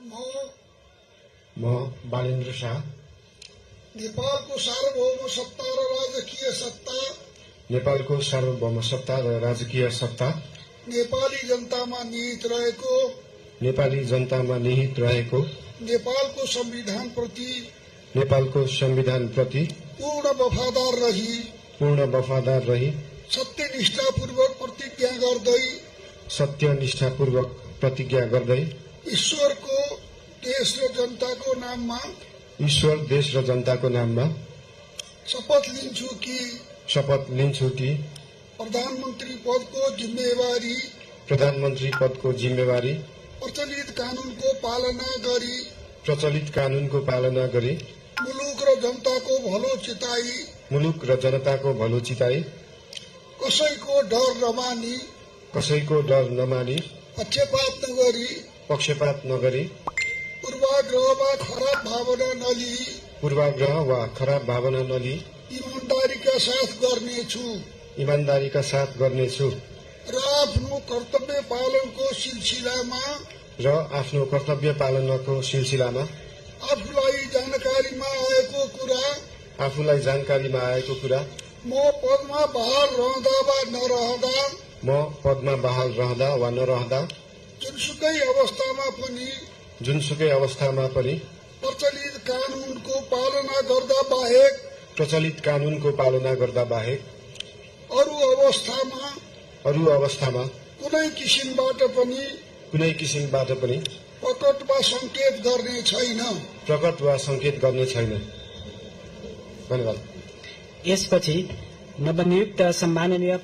म बालेन्द्र शाह नेपालको सार्वभौम सत्ता र राजकीय सत्ता नेपालको सार्वभौम सत्ता र राजकीय सत्ता नेपाली जनतामा निहित रहेको नेपाली जनतामा निहित रहेको नेपालको संविधान प्रति पूर्ण वफादार रही सत्यनिष्ठापूर्वक प्रतिज्ञा गर्दै ईश्वर देश र जनताको नाममा शपथ लिन्छु कि प्रधानमन्त्री पदको जिम्मेवारी प्रचलित कानूनको पालना गरी मुलुक र जनताको भलो चिताई कसैको डर नमानी पक्षपात नगरी पूर्वाग्रह वा खराब भावना नलिई ईमानदारीका साथ गर्नेछु र आफ्नो कर्तव्य पालनको सिलसिलामा आफूलाई जानकारीमा आएको कुरा म पदमा बहाल रहँदा वा नरहँदा जुनसुकै अवस्थामा पनि प्रचलित कानूनको पालना गर्दा बाहेक अरू अवस्थामा कुनै किसिमबाट पनि प्रकट वा संकेत गर्ने छैन। धन्यवाद। यसपछि नवनियुक्त सम्माननीय